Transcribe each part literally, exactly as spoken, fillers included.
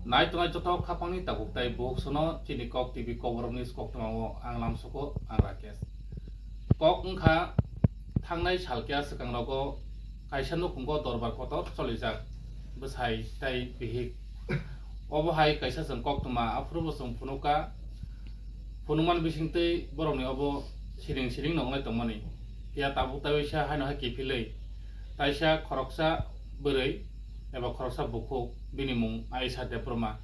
Nai tongnai joto khapangni tabuk tai buhuk sono chini Kok T V Kokborok News koktwmao ang Lamsoko, ang Rakesh. Kok wngkha thangnai sal keha swkangrogo kaisa nukhungo dorbar kotor cholijak bwsai tai bihik. Obo hai kaisa chwng koktwma, aphuru bo chwng phunukha. Phunukmani bisingtwi borokni obo siring siring no wngnai tongmani. Phiya tabuk tai waisa haino hai kiphilwi taisa khoroksa bwrwi eba khoroksa bukhuk, bini mung Ayesha Debbarma.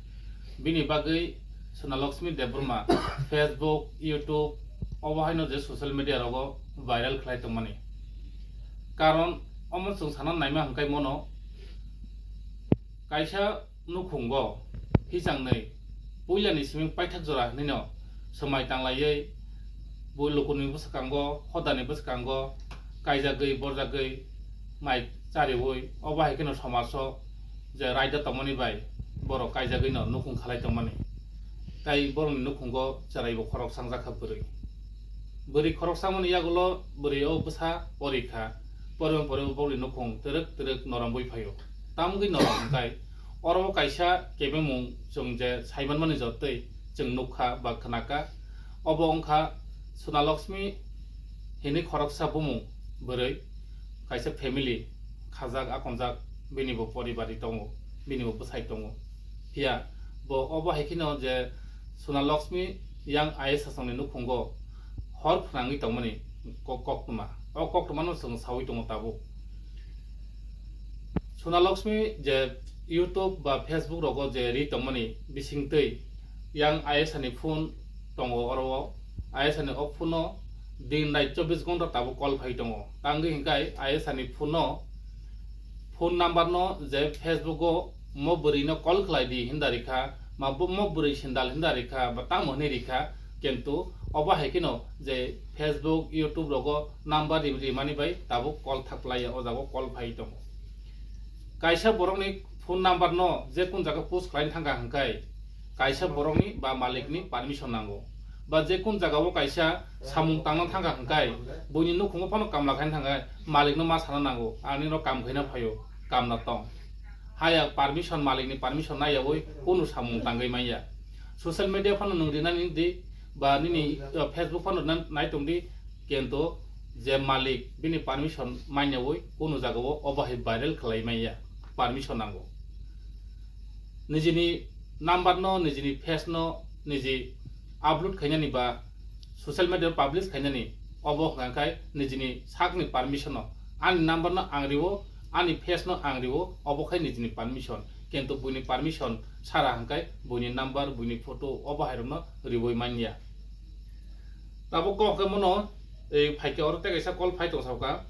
Bini bagwi Sonalakshmi Debbarma Facebook, YouTube, obo haino je social media rogo viral khlai tongmani. Karon omo chwng sana naima hwnkhe mono kaisa nukhungo hichangnwi puilani siming paithak jora hwnwino swmai tanglaiwi bo lukuni bwskango, hodani bwskango kaijagwi, borjagwi, mai chariwi, obo hai kheno somajo je raida tongmani bai borok kaijagwino nukhung khalai tongmani. Tai borokni nukhungo chwraibo khorok sangjakha bwrwi. Bwrwi khorok sangmani yagulo bwrwi o bwsa porikha, porima porima borokni nukhung twrwk twrwk noromwi phaio. Tamgwi norom hwnkhe oro o kaisa kebengmung chwng je saimanmani jotoi chwng nukha ba khnakha, obo wngkha Sonalakshmi hinwi khoroksa bumung bwrwi, kaisa family khajak akonjak, bini bo poribari tongo, bini bo bwsai tongo. Phiya bo obo hai kheno je Sonalakshmi yang Ayesha chwngni nukhungo hor phnangwi tongmani kok-, koktwma. O koktwmano chwng sawi tongo tabuk. Sonalakshmi je YouTube ba Facebook rogo je ri tongmani bisingtwi yang Ayesha ni phone tongo oro o. Ayesha ni o phone o din rai chobbish ghonta tabuk call phai tongo. Tangwi hwnkhe Ayesha ni phone o, phone number no je Facebook o mo bwrwi no call khlai di hinda rikha, ma bo mo bwrwi sindal hinda rikha, ba tamo hinwi rikha, kintu obo hai kheno je Facebook, YouTube rogo number ri-, rimani bai tabuk call thak laiya, o jaga o call phai tongo. Kaisa borokni phone number no je kun jaga post khlaina thangkha hwnkhe kaisa borokni ba malikni permission nango, ba je kun jaga o kaisa samung tangna thangkha hwnkhe buini nukhungo phano kamla khaina thangkha, malikno ma sana nango, ani no kam khaina phaio, kamna tong. Haya permission, malikni permission naiyawi kunu samung tangwi manya. Social media phano nwng rinani di ba nini, uh, Facebook phano nan-, nai tongdi, kintu je malik bini permission manyawi kunu jagao obo hai viral khlai manya, permission nango. Nijini number no, nijini face no niji upload khainani ba social media publish khainani, obo hwnkha khe nijini sakni permission no. Ani number no ang riwo, ani face no ang riwo, obo khai nijini permission. Kintu buini permission sara hwnkhe buini number, buini photo obo hairokno riwi manya. Tabuk kok khe mono, ei, phaikhe oro tei kaisa call phai tong sauka.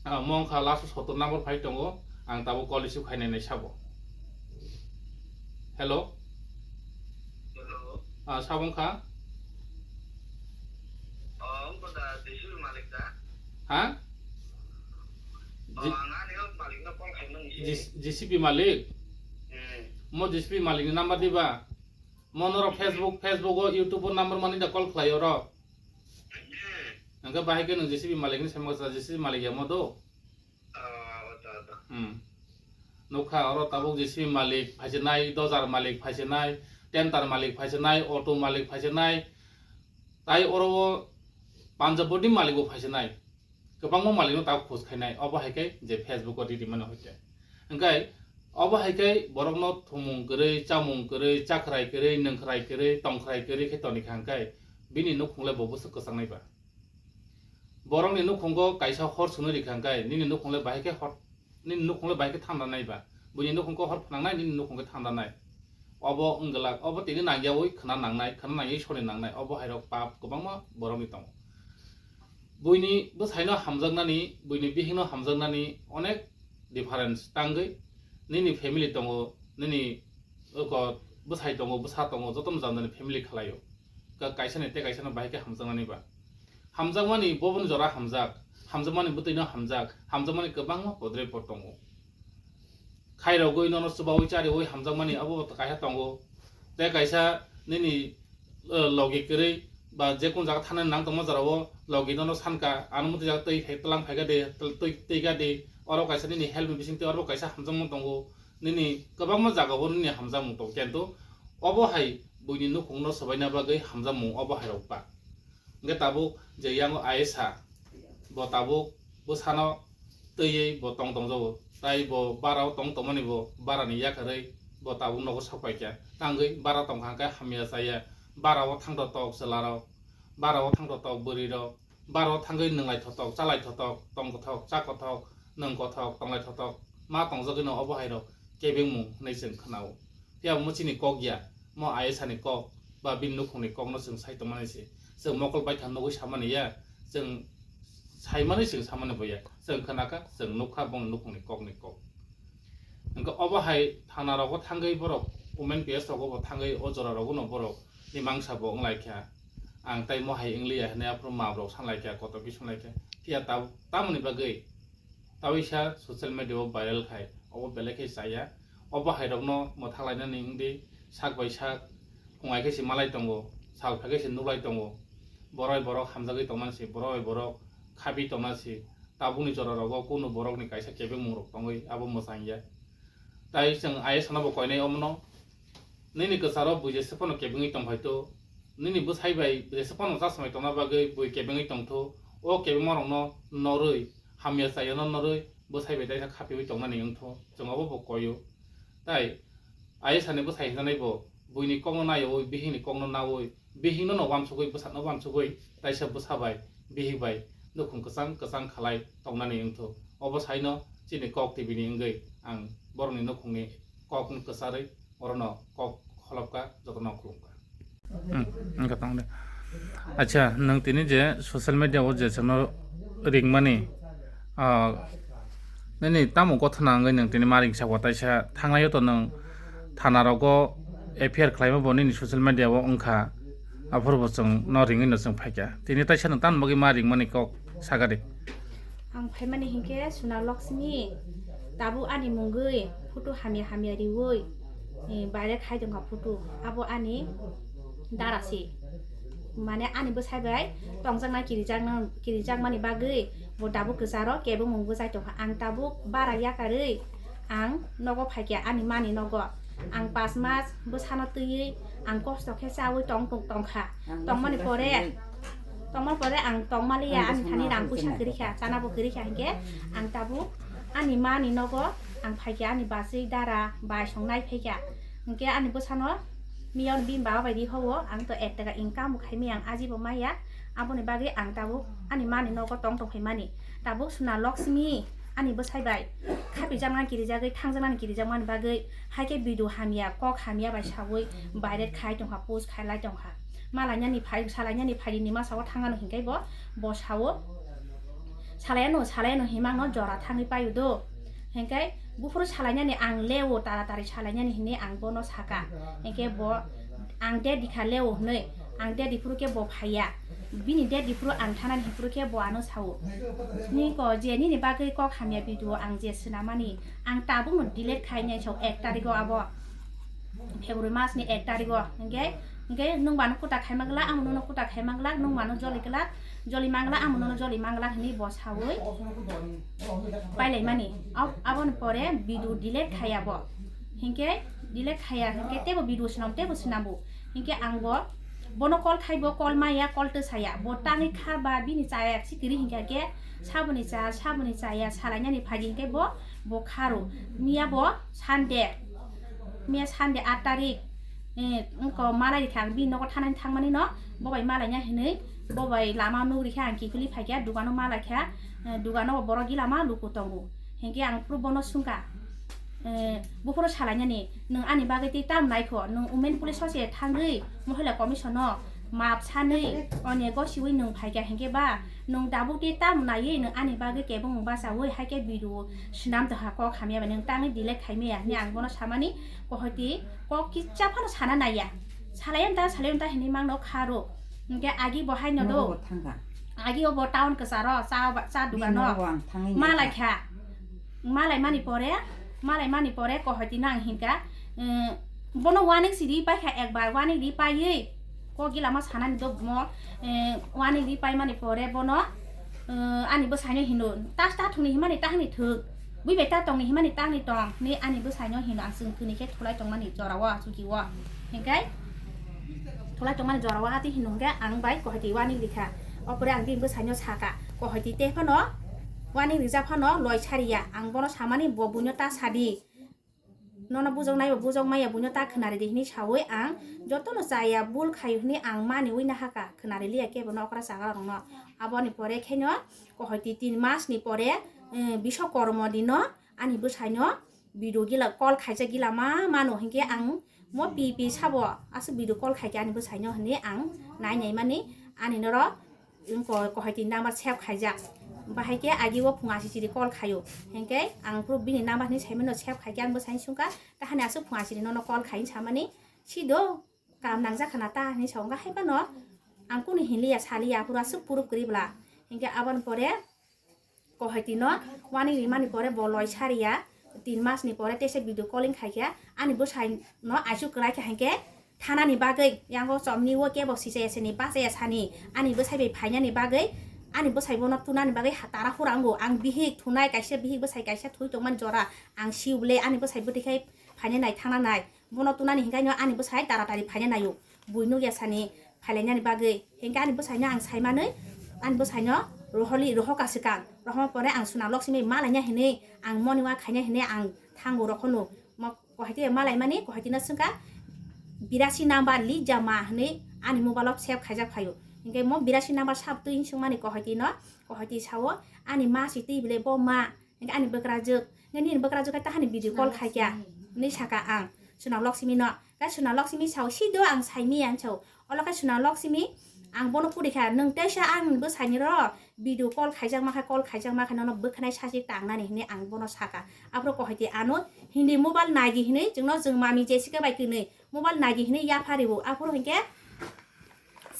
Ah, mo wngkha last o sotor number phai tongo, ang tabuk call receive khainai nai sabo. Hello? Hello. Ah, sabo wngkha? Oh, wngkha da, J C B malik da? Ha? Oh, J-, ang ani o malik no call khaimani se. J-, J C B malik? Hmm. Mo J C B malik ni number diba? Mo norok Facebook, Facebook o, YouTube o number mani da call khlai oro. Hmm. Hwnkhe bahai khe nwng J C B malik ni saimansa, J C B malik ya mo do? Oh, oto, oto. Hmm. Nukha oro tabuk J C B malik phaisinai, dojar malik phaisinai, tender malik phaisinai, auto malik phaisinai. Tai oro o Punjab ni malik bo phaisinai. Kwbangma malik no tabuk khoj khainai. Obo hai khe je Facebook o riri mano hoite. Hwnkhe obo hai khe borok no thumung kwrwi, chamung kwrwi, chakhrai kwrwi, nwngkhrai kwrwi, tongkhrai kwrwi khe toni kha hwnkhe bini nukhung le bo bwswk kwchangnai ba. Borokni nukhungo kaisa hor swnwi rikha hwnkhe nini nukhungle bahai khe hor, nini nukhungle bahai khe thanda nai ba. Buini nukhung khe hor phnangnai, nini nukhung khe thanda nai. Obo wngwlak, obo tini nangyawi khna nangnai, khna nangyawi soni nangnai. Obo hairok pap kwbangma borokni tongo. Buini bwsaino hamjaknani, buini bihikno hamjaknani onek difference tangwi nini family tongo, nini oko bwsai tongo, bwsa tongo, jotono jani jani family khlaio. Ka-, kaisani tei kaisano bahai khe hamjaknani ba. Hamjakmani boboni jora hamjak, hamjakmani bwtwino hamjak, hamjakmani kwbangma podre pod tongo. Khairogwi nono chubawi chariwi hamjakmani abo kaisa tongo. Tei kaisa nini, eh, logi kwrwi ba jekun jaga thana nang tongma jorao logi nono sanka, ano muti jaga twi phai, tlang phaika de, tl-, twi, twi ga de, oro kaisa nini help ni bisingtwi oro kaisa hamjakma tongo. Nini kwbangma jagao nini hamjakmung tongo, kintu obo hai buini nukhungno swbaina bagwi hamjakmung obo hai rok ba. Hwnkhe tabuk je yango Ayesa, bo tabuk bwsano twiwi bo tong tongjago, tai bo barao tong tongmani bo barani yakarwi bo tabuk nogo sok paikha, tangwi bara tongkha hwnkhe hamya chaya, barao thangto tok chwlarok, barao thangto tok bwrwirok, barao thangwi nwnglai thotok, chalai thotok, tong kothok, cha kothok, nwng kothok, tonglai thotok, ma tongjagwino obo hai rok kebengmung hwnwi chwng khwnao. Phiya omo chini kok ya, mo Ayesa ni kok ba bini nukhungni kokno chwng sai tongmani se. Chwng mokol baithang nugwi samani ya, chwng saimani chwng samani bo ya. Chwng khwnakha, chwng nukha bongni nukhungni kokni kok. Hwnkhe obo hai thana rogo thangwi borok, women P S rogo bo thangwi o jora rogo no borok ni mangsa bo wnglaikha. Ang tai mo hai wngliya hwnwi aphuru ma borok sanlaikha, kotor khe sanlaikha. Phiya tab-, tamoni bagwi Tawi sa social media o viral khai, obo belai khe chaya. Obo hai rokno mwthak lainani wngdi, sak bai sak, khungai khe se malai tongo, sal phai khe se nuklai tongo. Borok bai borok hamjagwi tongmani se, borok bai borok khabi tongmani se. Tabukni jora rogo kunu borokni kaisa kebengmung rok tongwi abo mwchang ya. Tai chwng ayesano bo koinai omono. Nini kwcharo bui jesa phano kebengwi tongphai to. Nini bwsai bai jesa phano chasmai tongna bagwi bui kebengwi tongtho. O kebengma rokno norwi, hamya chayano norwi bwsai bai taisa khapiwi tongnani wngtho. Chwng obo bo koio. Tai ayesani bwsai hinjanai bo buini kokno naiwi, bihikni kokno nawi, bihikno no uansugwi, bwsakno uansugwi, taisa bwsa bai, bihik bai nukhung kwchang kwchang khalai tongnani wngtho. Obo saino chini Kok T V ni wngwi ang borokni nukhungni kokno kwcharwi orono kok kholopkha, jotono khulumkha. Hmm, wngkha tong de. Acha, nwng tini je social media o je chwngno ringmani, ah, nini tamo gothona wngwi nwng tini ma ringsa o taisa thangnai o to nwng thana rogo F I R khlaima bo nini social media o wngkha, aphuru bo chwng no ringwi no chwng phaikha. Tini taisa nwng tamni bagwi ma ringmani kok sakadi. Ang phaimani hinkhe Suna Laxmi, tabuk ani mungwi photo hamya hamya riwi, eh, baire khai tongkha photo. Abo ani dara se. Mane ani bwsai bai tongjaknai kirijakna, kirijakmani bagwi bo tabuk kwcharo kebengmung bwchai tongkha. Ang tabuk bara yakarwi ang nogo phaikha, ani mani nogo. Ang pas mas bwsano twiwi ang kosto khe chawi tong, tong, tongkha. Ang tongmani bwswk pore, tongmani pore ang tongmaliya, ang ani thani bwswk rang puisa kwrwikha, chana bo kwrwikha hinkhe ang tabuk ani mani nogo ang phaikha, ani bachwi dara bai songnai phaikha. Hinkhe ani bwsano miya bini baba bai ri howo, ang to ek taka income bo khaimaya, ang ajibo maya, aboni bagwi ang tabuk ani mani nogo tong tong phaimani. Tabuk Suna Laxmi ani bwsai bai khapijaknani kirijagwi thangjaknani kirijakmani bagwi, haikhe video hamya, kok hamya bai sawi viral khai tongkha, post khailai tongkha. Malainani phai, salainani phaini masa o thangano hinkhe bo, bo sao, salaino, salaino himangno jora thangwi paio do. Hinkhe buphuru salainani ang leo, taratari salainani hinwi ang bono saka. Hinkhe bo ang date dikha leo hwnwi, ang date diphuru khe bo phaiya. Bini date diphuru ang thanani hiphuru khe bo ano sao. Nini ko je nini bagwi kok hamya video ang je swnamani, ang tabukno delete khainai sao ek tarigo abo. February mas ni ek tarigo. Hinkhe, hinkhe nwng bano kuta khaima glak, amo nono kuta khaima glak, nwng bano joli glak, joli mang glak, amo nono joli mang glak hinwi bo sawi pailaimani. Ab-, aboni pore video delete khaiya bo. Hinkhe delete khaiya, hinkhe teibo video swnam, teibo swnambo. Hinkhe ang bo bono call khaibo, call maya, call twsaya. Bo tangwi kha ba bini chaya sikiri hinkhe khe saboni cha, saboni chaya salainani phaidi hinkhe bo, bo kharo. Miya bo Sunday. Miya Sunday aat tarik. Eh, wngkha malai rikha ang bini nogo thanani thangmani no. Bo bai malaina hinwi, bo bai lama nugri kha ang kiphilwi phaikha, dukano malai kha, eh, dukano borok gila ma luku tongo. Hinkhe ang phuru bono swngkha, eh, buphuru salainani, nwng ani bagwi tei tam naikho, nwng women police o se thangwi, mohila commission o map sanwi, one gosiwi nwng phaikha, hinkhe ba nwng tabuk tei tam naiwi nwng ani bagwi kebengmung bachawi haikhe video swnam tongkha kok hamya bai, nwng tangwi delete khaimaya hinwi ang bono samani, kohoiti kok kisa phano sana naiya. Salayan ta, salayan ta hinwi mangno kharo. Hinkhe agi bo haino do. Nogo bo thangkha. Agi o bo town kwcharo, cha ba, cha dukano. Bini nogo ang thangwi malai naikha. Kha. Malai mani pore, malai mani pore kohoiti no ang hinkha, eh, bono warning si ri paikha ekbar, warning ri paiwi. Kok gila ma sanani do mo, eh, warning ri paimani pore bono, eh, ani bwsaino hino, "Tas ta thungni himani ta hini thwk." Bui bai ta tongni himani tangni tong ni ani bwsaino hino ang chwng thwini khe thulai tongmani jorao chuki o. Hinkhe thulai tongmani jorao ati hino hinkhe ang bai kohaiti wani rikha. Opore ang bini bwsaino saka, kohaiti tei phano wani rijak phano loi sariya. Ang bono samani bo buino ta sadi. Nono bujok naibo bujok maya buino ta khwnaridi hwnwi sawi ang jotono chaya bul khaio hwnwi ang maniwi nahaka khwnariliya kebono okra chagra rokno. Aboni pore kheno kohaiti tin mas ni pore, eh, Biswakormo dino ani bwsaino video gila call khaijak gila ma mano hinkhe ang mo pi pi sabo aswk video call khaikhe ani bwsaino hwnwi ang nai nai mani ani norok ko-, kohaiti number save khaijak. Bahai khe agi o phung asi chiri call khaio. Hinkhe ang phuru bini number hwnwi saimano save khaikhe ang bwsai sungkha. Tahani aswk phung asi chiri nono call khai samani. Sido kam nangjak khana ta hwnwi sa wngkha. Hai phano ang kunu hinliya saliya phuru aswk proof kwrwi bwla. Hinkhe aboni pore kohaiti no wani rimani pore bo loi sariya. Tin mas ni pore tesa video calling khaikhe ani bwsai no aisu kwlai khe hinkhe thanani bagwi yango chomni o kebo sichaya sini bachaya sani ani bwsai bai phainani bagwi ani bwsai bono tunani bagwi ha tara hura wngo. Ang bihik thunai kaisa bihik bwsai kaisa thwi tongmani jora ang siu bwle ani bwsai bwtwi khai phainai nai thangna nai bono tunani hinkhe no ani bwsai tara tari phaina naio bui nukya sani phailainani bagwi. Hinkhe ani bwsaino ang saimanwi ani bwsaino roholi rohoka swkang rohoma pore ang Suna Loksimi malaina hinwi ang moniwa khaina hinwi ang thango rokhonu. Kohaiti malaimani kohaitino swngkha birasi number lijama hwnwi ani mobile o save khaijak phaio. Hinkhe mo birasi number sab twi swngmani kohaitino kohaiti sao ani ma si twi bwle bo ma hinkhe ani bwkrajwk hinkhe nini bwkrajwk khe tahani video call khaikha hwnwi saka ang Suna Loksimi no. Khe Suna Loksimi sao sido ang saimiya hinwi sao. Olo khe Suna Loksimi ang bono puri kha nwng teisa ang bwsaini ro video call khaijak ma khe call khaijak ma khe nono bwkhanai sachi tangnani hinwi ang bono saka. Aphuru kohaiti ano hindi mobile nagi hinwi chwngno chwng mami Jessica bai kwnwi mobile nagi hinwi yaphario aphuru hinkhe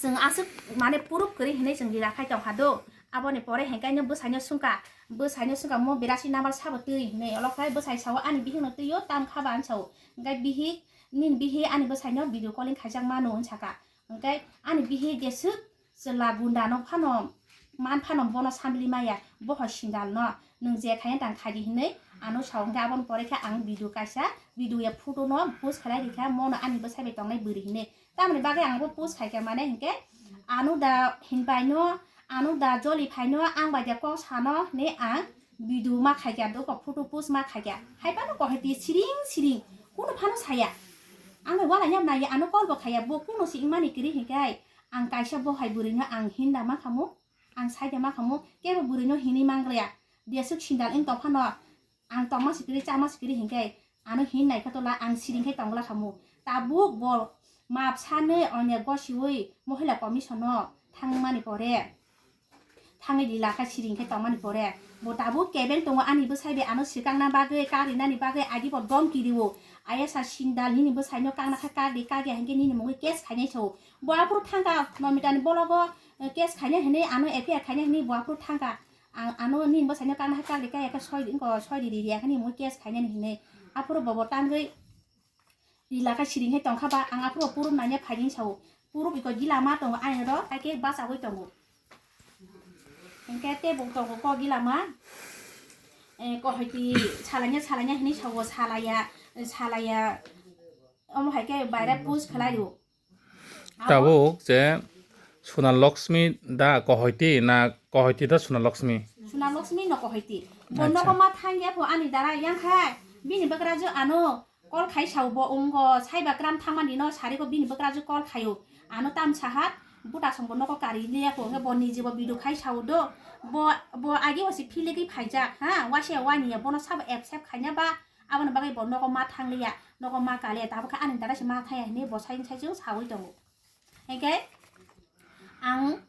chwng aswk mane proof kwrwi hinwi chwng rira khai tongkha do. Aboni pore hinkhe no bwsaino swngkha bwsaino swngkha mo birasi number sabo twi hinwi olo khe bwsai sao ani bihikno twio tam kha ba hinwi sao. Hinkhe bihik nini bihik ani bwsaino video calling khaijak mano hinwi saka. Hinkhe ani bihik jeswk chwla gundano phano man phano bono samli maya boho sindalno nwng je khaina tang khaidi hinwi ano sao. Hinkhe aboni pore khe ang video kaisa video ya photo no post khlai rikha mono ani bwsai bai tongnai bwrwi hinwi. Tamoni bagwi ang bo post khaikha mane hinkhe ano da hinbaino ano da joli phaino ang bai da kok sano hinwi ang video ma khaikha doko photo post ma khaikha. Hai phano kohaiti siring siring kuno phano saya. Ang bai wala yam nai ano call bo khaya bo kuno si wngmani kwrwi hinkhe ang kaisa bo hai bwrwino ang hinda ma khamu. Ang saida ma khamu kebo bwrwino hinwi mangliya. Jeswk sindal wng tong phano ang tongma si kwrwi chama si kwrwi hinkhe ano hin nai kha tola ang siring khe tongla khamu. Tabuk bo map sanwi onek gosiwi mohila commission no thangmani pore thangwi di lakha siring khe tongmani pore bo tabuk kebeng tongo ani bwsai bai ano swkangna bagwi kagrinani bagwi agi bo dom kirio ayasa sindal nini bwsaino kakna kha kagri kagya hinkhe nini mungwi case khainai sao bo aphuru thangkha nomitani bologo case khainai hinwi ano F I R khainai hinwi bo aphuru thangkha ang ano nini bwsaino kakna kha kagri kagya khe soi di wngkha soi di ri riya khe nini mungwi case khainani hinwi aphuru bobo tangwi Rila khe siring hai tongkha ba, ang aphuru purub naina phaini sao. Purub iko gila ma tongo, aino ro hai khe bachagwi tongo. Hinkhe tebuk tongo kok gila ma. Eh, kohoiti salaina salaina hinwi sao, salaya, salaya. Omo hai khe baire push khlai rw. Tabuk je Suna Lakshmi da kohoiti na kohoiti da Suna Lakshmi? Suna Lakshmi no kohoiti. Bo nogo ma thangya pho ani dara yang khai. Bini bagra jo ano Call khai sao bo, wngkha saiba gram thangmani no sari ko bini bwkrajwk call khaio. Ano tamsa hat buta song bo nogo kari liya ko, wngkha bo niji bo video khai sao do. Bo, bo agi wasi philigwi phaijak ha, wasiya waniya bono sabo accept khaina ba, aboni bagwi bo nogo ma thangliya, nogo ma kaliya, tabukhe ani dara se ma thaya hinwi bo sai sai chwng sawi tongo. Hinkhe ang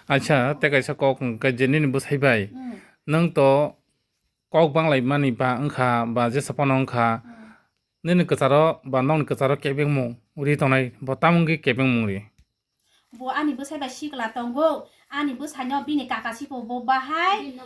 Acha, tei kaisa kok hwnkhe je nini bwsai bai, hmm, nwng to kok banglaimani ba wngkha ba jesa phano wngkha, hmm, nini kwcharo ba nokni kwcharo kebengmung ri tongnai, bo tamo wngwi kebengmung ri? Bo ani bwsai bai sikla tongo, ani bwsaino bini kaka sipo bo bahai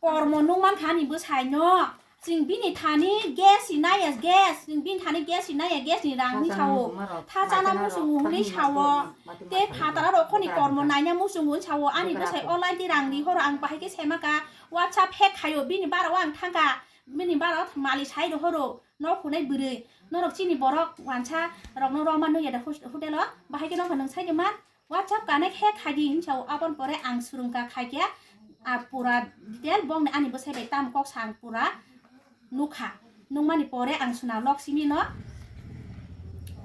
kormo nukmankha ani bwsaino, Chwng bini thani gas ni naya, gas, chwng bini thani gas ni naya, gas ni rang ni sao. Tha chana muchungo hwnwi sao. Te phatara rok khoni kormo naina muchungo hwnwi sao. Ani bwsai online tei rang ri horo ang bahai khe saima ka. WhatsApp hack khaio, bini bara o ang thangka. Bini bara o mali sai ro horo. Nok hunai bwrwi. Norok chini borok wansa rokno roma nukya da hos-, hotel o. Bahai khe nokha nwng sai de man. WhatsApp connect he khaidi hinsa o, aboni pore ang swrwngkha khaikhe, a, pura detail bongni ani bwsai bai tamo kok sa ang pura nukha. Nukmani pore ang Suna Loksimi no,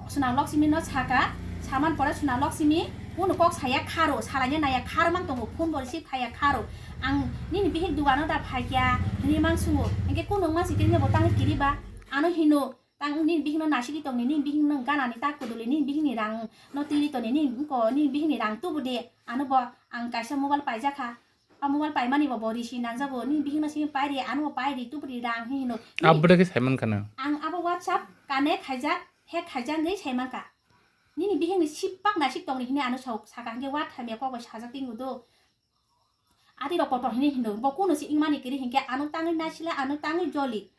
Suna Loksimi no saka, saman pore Suna Loksimi kunu kok saya kharo, salaina naya khar mang tongo, phone bo receive khaya kharo. Ang nini bihik dugano da phaikya, hinwi mang sungo, hinkhe kunu wngma si khe bo tangwi kiriba, ano hino, Tang nini bihikno naisingwi tongni, nini bihikno ganani ta kuduli, nini bihikni rangno twi tongni, nini bihikni rang tubu di, ano bo ang kaisa mobile paijakha. A mobile paimani bo, bo risi nangjago, nini bihikno simi pairi, ano bo pairi, tubu di rang hinwi hino. Abo de khe saimankha na. Ang abo WhatsApp connect khaijak, hack khaijak wngwi saimankha. Nini bihikni sipak naisik tongni hinwi ano sao, saka hinkhe wa thamya kok bai sajak tingo do. Ati rok kotor hinwi hino, bo kunu si wngmani kwrwi hinkhe ano tangwi naisila, ano tangwi joli.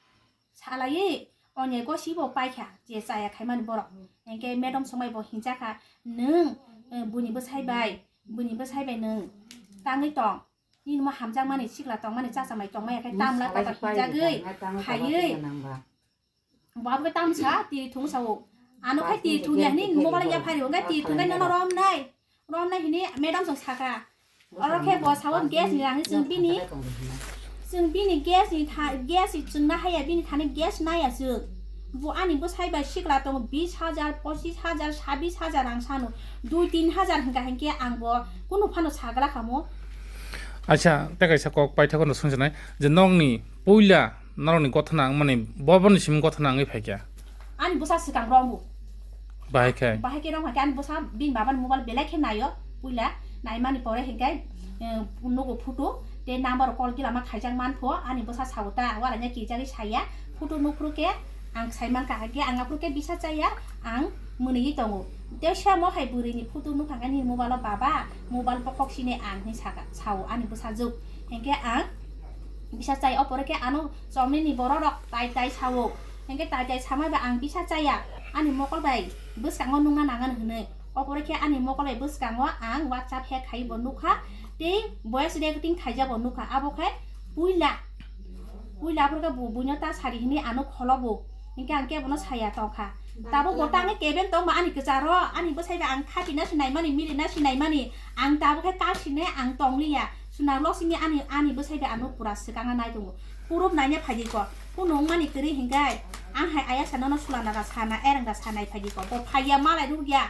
Salaiwi onyego sibo paikha, je chaya khaimani borok. Hinkhe madam songbai bo hinjakha, "Nwng, eh, buini bwsai bai, buini bwsai bai nwng tangwi tong. Nini mo hamjakmani sikla tongmani chachamai tongmaya khe tamlai kotor hinjagwi, khaiwi." Bo abo khe tamsa, tiri thung sao. Ano khai tiri thung ya hini mobile ya phari, hwnkhai tiri thung khai nono romnai. Romnai hini madam song saka. Oro khe bo sao gas ni rang ni chwng bini. Chwng bini gas ni tha, gas ni chwngna haya bini thani gas naya chwng. Bo ani bwsai bai sikla tongo bis hajar, pochis hajar, sabis hajar rang sano. Dui tin hajar hwnkha hinkhe ang bo kunu phano sagla khamo. Acha, tei kaisa kok paithakgwi no swngchanai je nokni puila norokni gothana wngmani bo boni simi gothana wngwi phaikha. Ani bwsa swkang rombo. Bahai khe? Bahai khe romkha khe ani bwsa bini babani mobile belai khe naio puila, naimani pore hinkhe, eh, nugo photo tei number call khe lama khaijak manpho ani bwsa sao ta, walaina kijagwi saya, photo nuphuru khe ang saimankha, hinkhe ang aphuru khe bisa chaya, ang mwnwi tongo. Tei samo hai bwrwini photo nukha khe nini mobile o, "Baba, mobile bokhok sini ang," hinwi saka, sao ani bwsajwk. Hinkhe ang bisa chai, opore khe ano chomnini bororok tai tai sao. Hinkhe tai tai samai ba ang bisa chaya, ani mokol bai bwskango nukna nangan hwnwi. Opore khe ani mokol bai bwskango ang WhatsApp hack khai bo nukha, tei voice recording khaijak bo nukha. Abo khe puila, puila aphuru khe bo buino ta sari hinwi ano khologo. Hinkhe ang kebono saya tongkha. Tabuk bo tangwi keben tongma ani kwcharo, ani bwsai bai ang khapina se naimani, milina se naimani, ang tabuk khe kak sine ang tongliya. Suna Loksimi ani, ani bwsai bai ano pura swkang nai tongo. Proof naina phaidi ko. Kunu wngmani kwrwi hinkhe ang hai ayasa nono sulana da sana, erang da sanai phaidi ko. Bo phaiya malai rukya.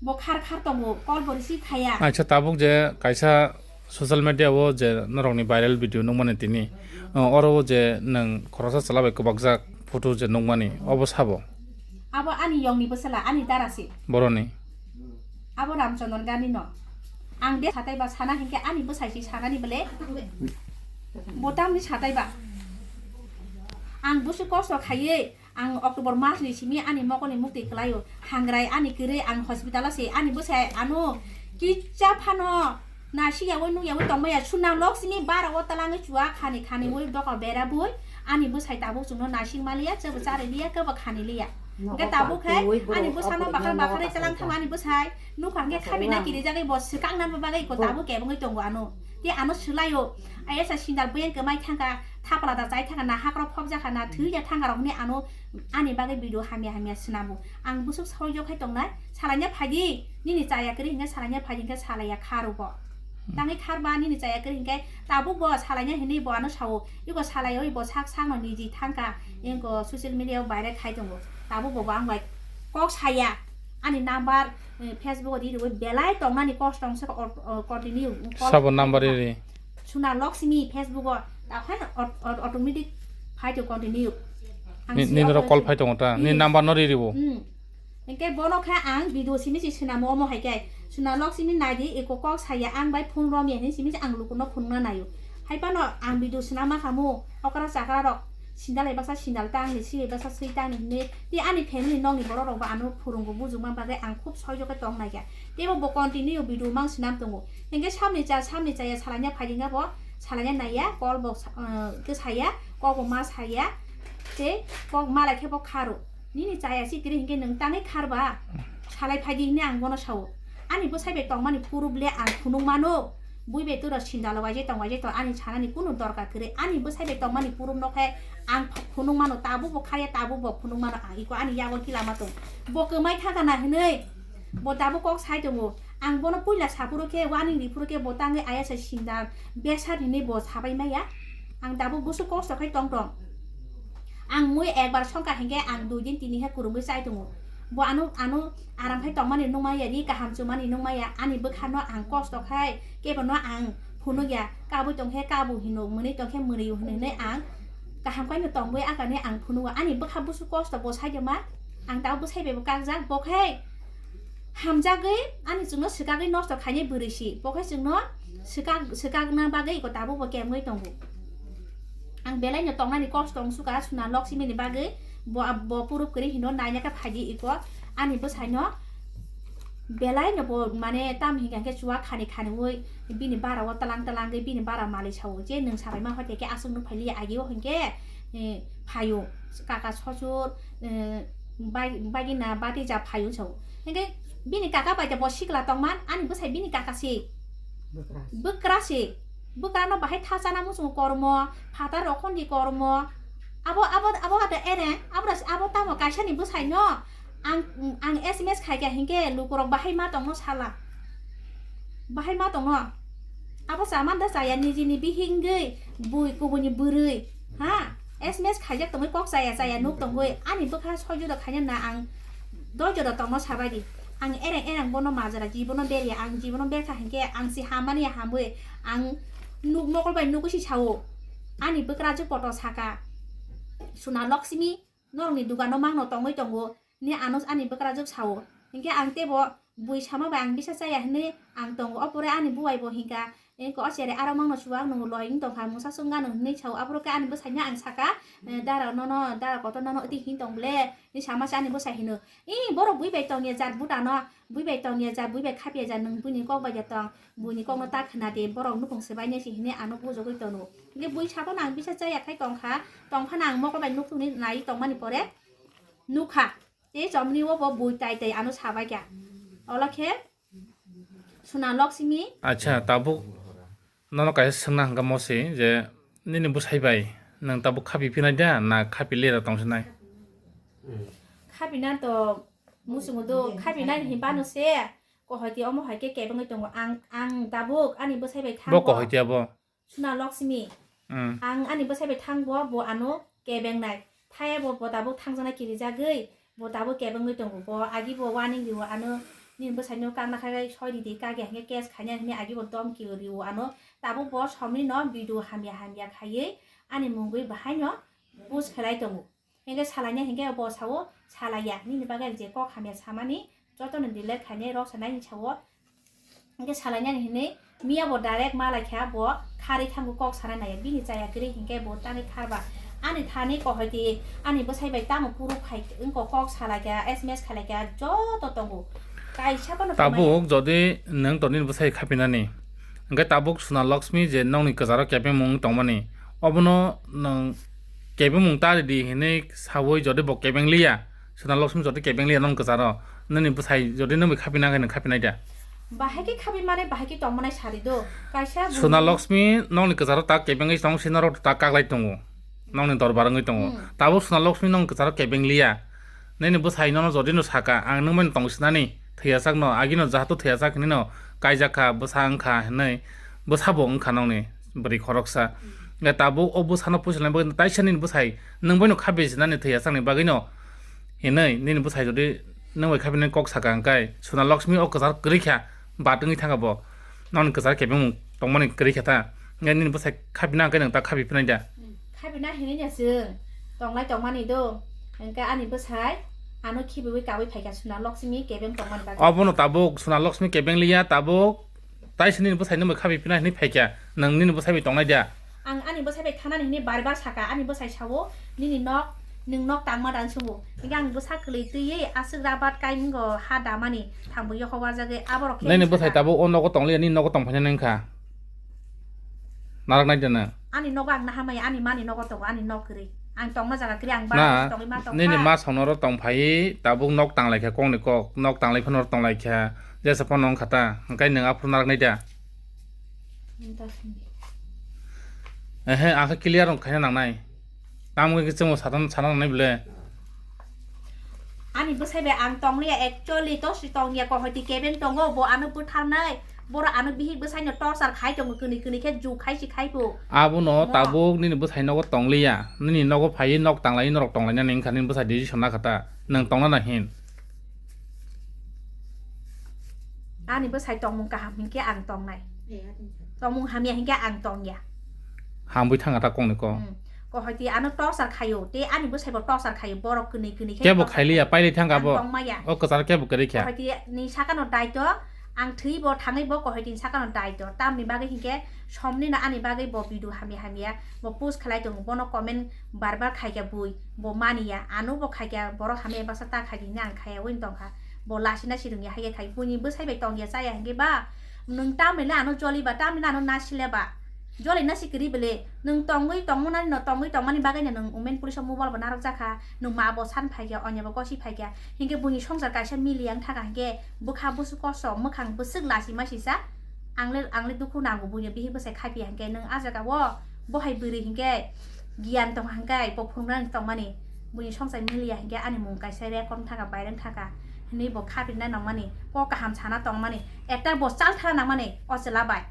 Bo khar khar tongo, call bo receive khaya. Acha, tabuk je kaisa social media o je norokni viral video nukmani tini, o, oro o je nwng khoroksa chwla bai kwbakjak photo je nukmani, obo sabo? Abo ani yongni bwsala, ani dara se. Boroni? Abo Ramchandra Gandhi no. Ang de satai ba sana hinkhe ani bwsai se sanani bole. Bo tamni satai ba. Ang busu kosto khaiwi, ang October mas ni simi ani mokolni mukti kwlaio. Hangrai ani kwrwi ang hospital o se ani bwsai ano kicha phano naisik yaui nuk yaui tongmaya. Suna Loksimi bara o talangwi chua khani khani ui doka bera bui ani bwsai tabuk chwngno naisik maliya, chwbo chariliya, kwbo khaniliya. Hwnkhe tabuk khai ani bwsano bakhar bakhar talang thang ani bwsai nukha hwnkhe khabi na kirijagwi bo swkang nanba bagwi ko tabuk kebengwi tongo ano. Tei ano swlaio. Ayasa sindal buyang kwmai thangkha, thapla da chai thangkha, na hakrok phobjakha, na thwi ya thangkha rok hwnwi ano ani bagwi video hamya hamya swnamo. Ang bwswk saui jok hai tongnai, salaina phaidi, nini chaya kwrwi hinkhe salaina phaidi hinkhe salaiya kha rwgo. Tangwi kharba nini chaya kwrwi hinkhe tabuk bo salaina hinwi bo ano sao. Iko salaiwi bo sak sakno niji thangkha, inko social media o viral khai tongo. Tabuk bo, bo ang bai kok saya, ani number, eh, Facebook o di rwui belai tongnani kok tong se o, o, continue call. Sabo number riri? Suna Loksimi Facebook o, ta phano aut-, aut-, automatic phai to continue. Ang ni, si nini rok operation call phai tongo ta? Ni number no riri bo? Hmm. Hinkhe bono khe ang video simi si swnamo omo hai khe. Suna Loksimi naidi eko kok saya ang bai phone romya hinwi simi si ang lukuno phunukna naio. Hai phano ang video swnama khamu okra chakra rok sindal bai baksa sindal tangni, swi bai baksa swi tangni hinwi. Tei ani family nokni borok rok bo ano phurungo bujukma bagwi ang khub soijokhe tong naikha. Teibo bo continue video mang swnam tongo. Hinkhe samni cha, samni chaya salaina phaidingya bo, salaina naiya, call bo sa-, uh, khe saya, Kok bo ma saya, tei kok malai khe bo kharo. Nini chaya si tiri hinkhe nwng tangwi kharba, salai phaidi hwnwi ang bono sao. Ani bwsai bai tongmani proof le ang phunuk mano. Bui bai turo sindalo waijai tong, waijai tong, ani sanani kunu dorkar kwrwi. Ani bwsai bai tongmani proof no khe ang ph-, phunuk mano, tabuk bo khaya, tabuk bo phunuk mano, ang iko ani yago kila ma tong. Bo kwmai kha kana hwnwi, bo tabuk kok sai tongo. Ang bono puila saphuru khe, warning riphuru khe, bo tangwi ayasa sindal, besar hwnwi bo sabai maya. Ang tabuk busu kosto khai tong tong. Ang mui ekbar songkha hinkhe ang dui din tini he kwrwngwi chai tongo. Bo ano, ano aram khai tongmani nungmaya, ri kaham chumani nungmaya, ani bwkhano ang kosto khai kebono ang phunukya, kabui tongkhe kabu hino, mwnwi tongkhe mwnwi hino hinwi ang kaham khaino tongwi akani ang phunugo. Ani bwkha busu kosto bo saikhe ma, ang tabo bwsai bai bo kakjak, bo khai hamjagwi ani chwngno swkagwi nosto khainai bwrwi si, bo khai chwngno swkak, swkakna bagwi iko tabuk bo kemgwi tongo. Ang belai no tongnani kosto wng suka Suna Lokshmi ni bagwi, bo, bo puruk kwrwi hino naina khe phaidi iko ani bwsai no belai no bo mane tam hinkha khe chuwa khani khani ui bini bara o talang talang gwi bini bara mali sao je nwng sabai ma hoite khe aswk nuk phaili agi o hinkhe, eh, phaio kaka sochur, eh, bai-, bagina bati ja phaio sao. Hinkhe bini kaka bai bo sikla tongman, ani bwsai bini kaka si. Bwkra si. Bwkra si. Bwkra no bahai tha chana muchungo kormo, phatar rok khondi kormo. Abo, abo, abo ada ere, abo das, abo tamo kaisa ni bwsai no. Ang, ang S M S khai kha hinkhe lukurok bahai ma tongno sala. Bahai ma tongno. Abo chaman da chaya nijini bihingwi bui kubuni bwrwi. Ha? S M S khaijak tongwi kok chaya chaya nuk tongwi ani bwkha soijuda khaina na ang doijoda tongno sabadi. Ang ereng ereng bono majra jibono berya ang jibono berkha hinkhe ang si hamani hamwi ang nuk mokol bai nukwi si sao. Ani bwkra je poto saka. Suna Lokshmi norokni dugano mangno tongwi tongo. Ni ano ani bwkrajwk sao. Hinkhe ang teibo bui sama bai ang bisa chaya hinwi ang tongo. Opore ani buwai bo hinka, "Engko o chere aro mangno chuwak nwng loi wng tongkha, mungsa chwng gano," hinwi sao. Aphuru khe ani bwsaino ang saka, "Eh, dara nono, dara kotor nono oti hin tong ble?" Ni sama se ani bwsai hino, "Ih, borok bui bai tongya jar butano, bui bai tongya jar, bui bai khapya jar, nwng buini kok bai ya tong, buini kokno ta khna di, borok nukhung swbainai se," hinwi ano bujogwi tono. Hinkhe bui sabono ang bisa chaya khai tongkha, tongphano ang mokol bai nukthungni nai tongmani pore nukha. Tei chomni o bo bui tai tai ano sabai kha. Olo khe Suna Lokshmi. Acha, tabuk nono kaisa swngna hwnkha mosi je nini bwsai bai nwng tabuk khapi phinai da na khapi lera tong sinai? Khapina to muchungo do, khapina hinba no se kohoti omo hai khe kebengwi tongo. Ang, ang tabuk ani bwsai bai thango. Bo kohoti abo? Suna Lokshmi. Mm. Ang ani bwsai bai thangbo, bo ano kebengnai. Thaya bo, bo tabuk thangjaknai kirijagwi, bo tabuk kebengwi tongo. Bo agi bo warning rio ano, nini bwsaino kakna khai soi ridi, kage hinkhe case khainai hinwi agi bo domki rio ano. Tabuk bo somni no video hamya hamya khaiwi ani mungwi bahaino push khlai tongo. Hinkhe salaina hinkhe bo sao, "Salaiya, nini bagwi ang je kok hamya samani jotono delete khainai rw sanai," hinwi sao. Hinkhe salainani hinwi miya bo direct malai kha, bo kharwi thango, kok sana naiya, bini chaya kwrwi hinkhe bo tangwi kharba. Ani thani kohoti, ani bwsai bai tamo puruk khai wngkha, kok salaikha, S M S khalaikha, joto tongo. Kaisa phano tabuk jodi nwng to nini bwsai khapinani, hinkhe tabuk Suna Lokshmi je nokni kwcharo kebengmung tongmani, obono nwng kebengmung ta ridi hinwi sawi jodi bo kebeng liya, Suna Lokshmi jodi kebeng liya nokni kwcharo, nini bwsai jodi nokni khapina khe nwng khapinai da? Bahai khe khapi mane bahai khe tongmanai sari do. Kaisa bumung Suna Lokshmi nokni kwcharo ta kebengwi tong si norok ta kaklai tongo. Nokni dorbar wngwi tongo. Hmm. Tabuk Suna Lokshmi nokni kwcharo kebeng liya. Nini bwsai nono jodi no saka, "Ang nwng bai no tong sinani, thwiyasak no, agi no jahato thwiyasak hinwi no kaijak kha, bwsa wngkha," hinwi, bwsa bo wngkha nokni bwrwi khoroksa. Hinkhe tabuk o bwsano puisilnai bagwi taisa nini bwsai nwng bai no khapi sinani thwiyasak ni bagwi no hinwi nini bwsai jodi nwng bai khapinani kok saka hinkhe Suna Lokshmi o kwchar kwrwi kha, bat wngwi thangkha bo. Nokni kwchar kebengmung tongmani kwrwi kha ta. Hinkhe nini bwsai khapina hinkhe nwng ta khapi phinai da? Khapina hinwi no chwng tonglai tongmani do. Hinkhe ani bwsai ano khibiwi kawi phaikha Suna Lokshmi kebeng tongmani bagwi. Obono tabuk Suna Lokshmi kebeng liya tabuk. Tai se nini bwsai nungbai khabi pina hinwi phaikha, nwng nini bwsai bai tongnai da? Ang ani bwsai bai thanani hinwi bar bar saka, ani bwsai sao, "Nini nok, nwng nok tangma dan sungo." Hinkhe ang bwsa kwlwi twiwi aswk rabat kai wngo ha damani, thangbo yokho wajagwi aborok khe nini bwsai saka. Tabuk o nogo tongliya, nini nogo tongphainani wngkha. Naraknai da nwng? Ani nogo ang naha maya, ani mani nogo tongo, ani nok kwrwi. Ang tongma jaga kwrwi, ang ba tongwi ma tong nini ma. Masong noro tong phai, tabuk nok tanglai kha kokni kok, nok tanglai phano tong lai kha, jesa phano wng kha ta, hwnkhe nwng aphuru narak nai da? Ehe, ang khe clear wng khaina nangnai. Tamo khe chwngno sana nangnai bwle. Ani bwsai bai ang tongliya, actually to si tongya, kohoiti kebeng tongo, bo ano bwtharnai, borok ano bihik bwsaino torture khai tongo, kwnwi kwnwi khe ju khai si khai bo. Abono tabuk nini bwsai nogo tongliya, nini nogo phaiwi nok tanglaiwi norok tonglainani wngkha nini bwsai decision nakha ta, nwng tongna na hin? Ani bwsai tongmung kaham hinkhe ang tongnai, tongmung hamya hinkhe ang tongya. Hamwi thangkha ta kokni kok. Hmm. Kohoiti ano torture khaio, tei ani bwsaibo torture khaio, borok kwnwi kwnwi khe kebo torture khailiya, khaio. Pailai thangkha ang bo. Tongmaya. O kwcharo kebo kwrwi kha. Kohoiti ni sakano daito, ang thwibo thangwi bo kohoiti ni sakano daito. Tamni bagwi hinkhe somni no ani bagwi bo video hamya hamya bo post khlai tongo, bono comment bar bar khaikha bui, bo maniya, ano bo khaikha, borok hamya baksa ta khaidi hinwi ang khaiya wng tongkha. Bo lasina sirwngya haikhe khai, buini bwsai bai tongya chaya hinkhe ba, nwng tamni le ano joli ba, tamni le ano nasi le ba. Joli nasi kwrwi bele, nwng tongwi tongmani no, tongwi tongmani bagwi no nwng women police o mobile bo narwk jakha, nwng ma bo san phaikha, onya bo gosi phaikha, hinkhe buini songsar kaisa mili yang thaka hinkhe bwkha bwswk kosto, mwkhang bwswk lasi masi sa, ang le, ang le dukhu nango buino bihik bwsai khaipiya hinkhe nwng a jaga o bohai bwrwi hinkhe giyan tong hinkhe bo phunuknani tongmani, buini songsar miliya hinkhe ani mung kaisa record thaka, bairang thaka hinwi bo khapinai nangmani, kok kaham sana tongmani, ekta bo chal thana nangmani o chwla bai.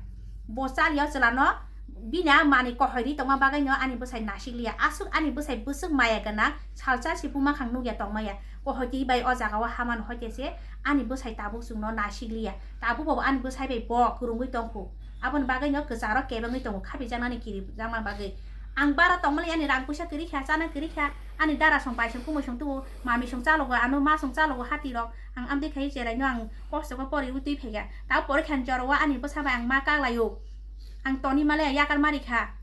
Bo chaliya o chwlano bini a manwi kohoiri tongma bagwino ani bwsai nasikliya. Aswk ani bwsai bwswk maya gwnang, salsa si buma khang nukya tongmaya. Kohoiti bai o jagao hamano hoite se ani bwsai tabuk chwngno nasikliya. Tabuk bo ani bwsai bai bo kwrwngwi tongkhu. Aboni bagwino kwcharo kebengwi tongo, khapijaknani kirijakma bagwi. Ang bara tongmani ani rang puisa kwrwi kha, chana kwrwi kha, ani dara song bai song kumui song tubu, mami song chalogo, ano ma song chalogo hati rok. Ang amtwi khai cheraino ang kosto khe poriwi twi phaikha. Tabo porikha ni jorao ani bwsa bai ang ma kaklaio. Ang toni male yakar mari kha.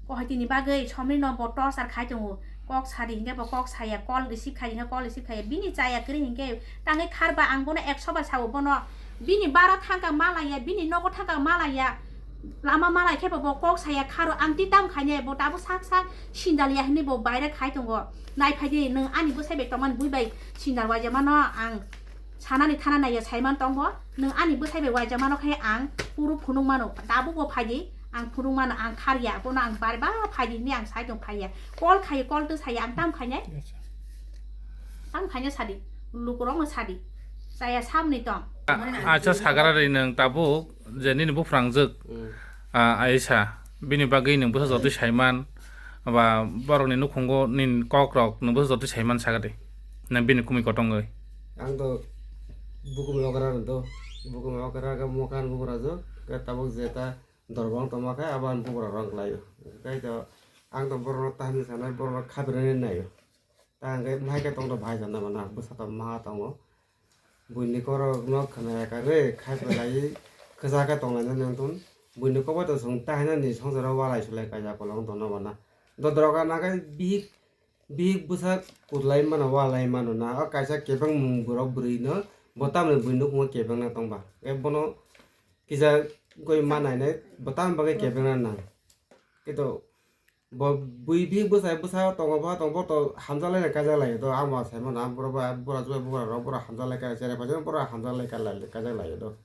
Kohoitini bagwi somrino bo torture khai tongo. Kok sadi hinkhe bo kok saya, call receive khai hinkhe call receive khaiya. Bini chaya kwrwi hinkhe tangwi kharba ang bono ekso bar sao bono. Bini bara thangkha malaya, bini nogo thangkha malaya. Lama malai khe bo kok saya kharo ang twi tam khainai bo tabuk sak sak sindaliya hinwi bo baire khai tongo. Nai phaidi nwng ani bwsai bai tongmani bui bai sindal waijamano ang sanani thana naiya saiman tongbo. Nwng ani bwsai bai waijamano khe ang puru phunuk mano. Tabuk bo phaidi ang phunuk mano, ang kharya bono ang bare ba phaidi hinwi ang sai tong phaiya. Call khai call twi saya ang tam khainai. Tam khainai sadi. Lukurokno sadi. Chaya samni tong. Acha sagara ri nwng tabuk je nini buprangjwk, ah, Aisha, bini bagwi nwng bwsa jotwi saiman, ba borokni nukhungo nini kokrok nwng bwsa jotwi saiman sagadi, nwng bini kumui kotongwi. Ang to bukum yagra to, bukum yagra khe mokan bugra jwk, khe tabuk jeta dorbang tongma khe abo ang bugra rang laio. Khe to ang to borokno tahini sanai, borokno khabirani naio. Ta hwnkhe bahai khe tongdo bahai jana mana bwsa to ma tongo. Buini korokno khwnaya karwi khai belai kwchak khe tonglainani wngtun. Buini kokbai to chwng tahinani songsaro walai sulai kaisa kolong tongna mana. Dodroka nakhai bihik, bihik bwsa kutlai mano walai mano na. O kaisa kebengmung borok bwrwino bo tamni buini nukhungo kebengna tongba. E bono kisa goi ma nainai bo tamni bagwi kebengna nang. Kito Bo bui bihik bwsai bwsa tongo, bo tongo, bo to hamjak laina kajak laio do. Ang bo sai mano, ang borok bai, bura jugai bura rok, borok hamjak lai ka, cherai paijak borok hamjak lai ka, lai, kajak laio do.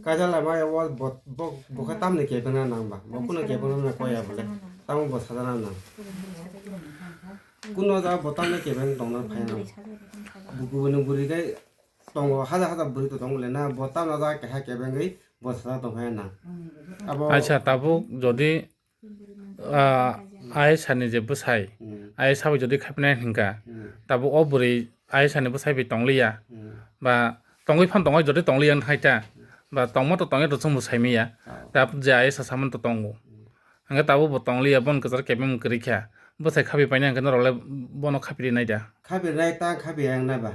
Kajak lai ma ya, bo, bo, bo khe tamni kebengna nang ba, bo kunu kebengna nang koya bole, tamo bo sajana nang. Kuno jaga bo tamni kebeng tongna phai nang. Bo kubuni buri kai tongo, hajar hajar buri to tongo le na, bo tamno jaga keha kebengwi bo sajak tong phai nang. Abo aisa, tabuk jodi Ah, Aisha ni je bwsai, hmm, Aisha bai jodi khaipnai hinkha, hmm, tabuk o bwrwi Aisha ni bwsai bai tongliya, hmm, ba tongwi phan tongwi jodi tongliya wngkha ta, ba tongma to tongya to chwngbo saimanya, oh, tabuk je Aisha samani to tongo, hmm, hingkhe tabuk bo tongliya, bono kwcharo kebeng kwrwi kha, bwsai khapi painai hingkhe norok le bono khapi rinai da? Khapi rinai ta, khapi yang nai ba.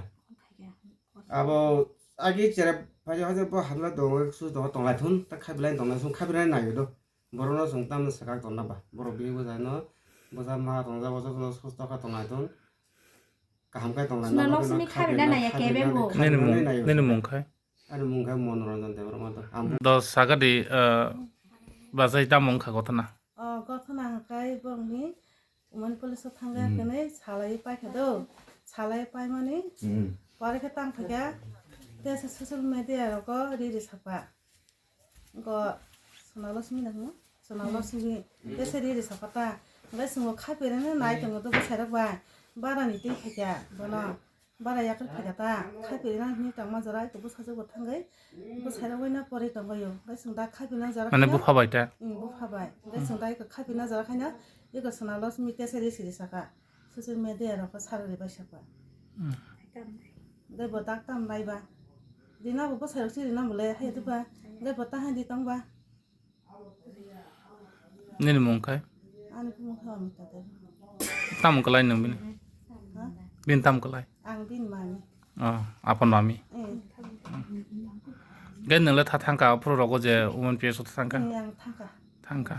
Abo agi chere phaijak, hajar bo hamla tongo, su tongo, tonglai thun, ta khapi lai tonglai thun, khapi rinai nai do. Borokno chwng tamni swkang tongna ba? Borok bini bwsano bwsa ma tongjak, bwsa tongjak, susto khe tongnai tong. Kaham khe tongnai. Chwngno nok simi khabirna naiya kebeng bo. Nini mung, nini mung khai? Ani mung khai Monoranjan Debbarma to. Ang do sagadi, eh, bachai tamo wngkha gothona? Oh, gothona. Borokni umani police o thangkha, hmm, kwnwi salai paikha do. Salai paimani, hmm, pore khe tang phaikha. Tesa social media rogo riri sakha. Go Sonalosmi na hwnwi? Sonalosmi. Tesa riri sakha ta. Hwnkhe chwngbo khaipirino nai tongo do bwsairok bai. Barani twi phaikha bono. Bara yakarwi phaikha ta, khaipirina hwnwi tongma jora eko bwsajwk bo thangwi bwsairok bai no porwi tongbaio. Hwnkhe chwng da khaipirina jora mane kheno bupha bai ta? Bupha bai. Hwnkhe chwng da eko khaipirina jora khaino eko Sonalosmi tesa riri saka. Social media rok sarwi bai sakha. Hwnkhe bo dak tam laiba. Rina bo bwsairok si rina bo le hai diba. Hwnkhe bo ta hai di tongba. Nini mung khai? Ani mung khai Amita Devi. Tamo kalai nung bini? Ha? Bini tamo kalai? Ang bini mami. Oh, apon mami. Eh. Gai nung le tha thangka, aphuru rogo je women P S O tha thangka? Eh, ang thangka. Thangka.